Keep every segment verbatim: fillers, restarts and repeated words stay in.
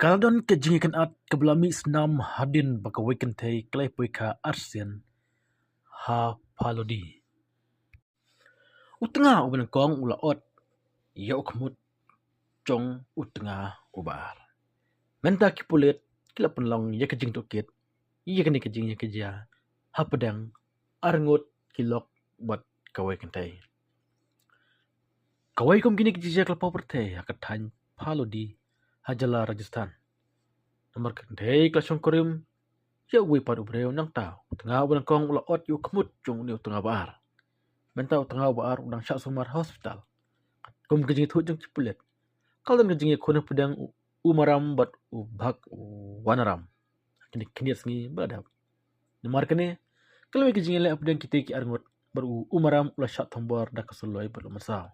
Ka la don ka jingïakynad kaba la mih snam hadien ba kawei kynthei ka la ïa poikha arsien ha Phalodi. U tnga uba nyngkong u la ot ïa u khmut jong u tnga uba ar. Mynta ki pulit ki la pynlong ïa ka jingtohkit ïa kane ka jingïakajia hapdeng arngut ki lok bad kawei kynthei. Kawei kum kine ki jingjia ki la paw pyrthei ha ka thaiñ Phalodi ha jylla Rajasthan. Namar ka kynthei ka la shongkurim ïa uwei pat u briew, nangta u tnga uba nyngkong u la ot ïa u khmut jong une u tnga uba ar. Mynta u tnga uba ar u dang shah sumar ha hospital. Kum ka jingïathuh jong ki pulit, ka la don ka jingïakhun hapdeng u Umaram bad u Bhagwanaram ha kine ki khyndiat sngi ba la dep. Namar kane ka la mih ka jingïaleh hapdeng kita ki arngut bad u Umaram u la shah thombor da ka suloi bad u la mynsaw.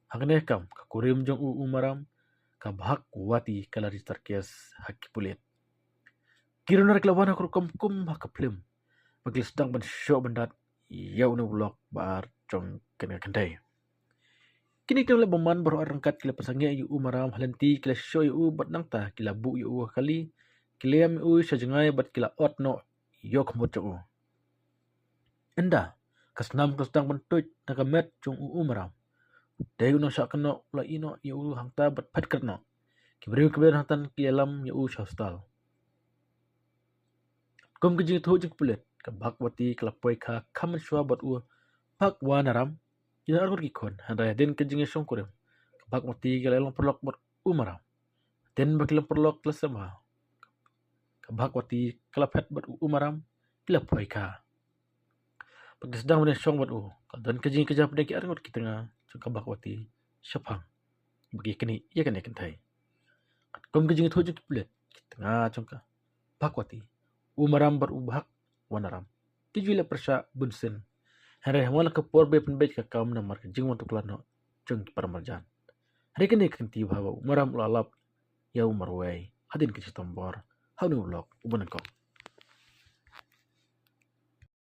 Ha kane ka kam ka kurim jong u Umaram, ka Bhagwati, ka la register case ha ki pulit. Ki runar ki la wan ha ka rukom kum ha ka phlim, ba ki la sdang ban shoh ban dat ïa une u lok ba ar jong kane ka kynthei. Kine ki nongleh bymman baroh ar ryngkat ki la pynsangeh ïa u Umaram ha lynti, ki la shoh ïa u bad nangta ki la buh ïa u ha kali, ki la ïam ïa u sha jngai bad ki la ot noh ïa u khmut jong u. Ynda ka snam ka la sdang ban tuid na ka met jong u Umaram, dei u nongshah kynnoh u la ïeh noh ïa u hangta bad phet kren noh. Ki briew kiba don hangtan ki la ïalam ïa u sha hospital. Kum ka jingïathuh jong ki pulit, ka Bhagwati ka la poikha kham mynshuwa bad u Bhagwanaram, ki don arngut ki khun, hynrei hadien ka jingïashongkurim, ka Bhagwati ka la ïalong paralok bad u Umaram. Hadien ba ki long paralok ki la sngewbha, ka Bhagwati ka la phet bad u Umaram, ki la poikha. Bad ki la sdang ban ïashong bad u. Ka la don ka jingïakajia hapdeng ki arngut ki tnga jong ka Bhagwati shaphang ba ki knieh ïa kane ka kynthei. Katkum ka jingïathuh jong ki pulit, ki tnga jong ka Bhagwati, u Umaram bad u Bhagwanaram ki ju ïaleh pyrshah bunsien. Hynrei ha man la ka por ba ïapynbeit ka kam namar ka jingwan tuklar noh jong ki paramarjan. Hynrei kane ka kynti ba ha u Umaram u la lap ïa u marwei hadien ka jingthombor ha une u lok uba nyngkong.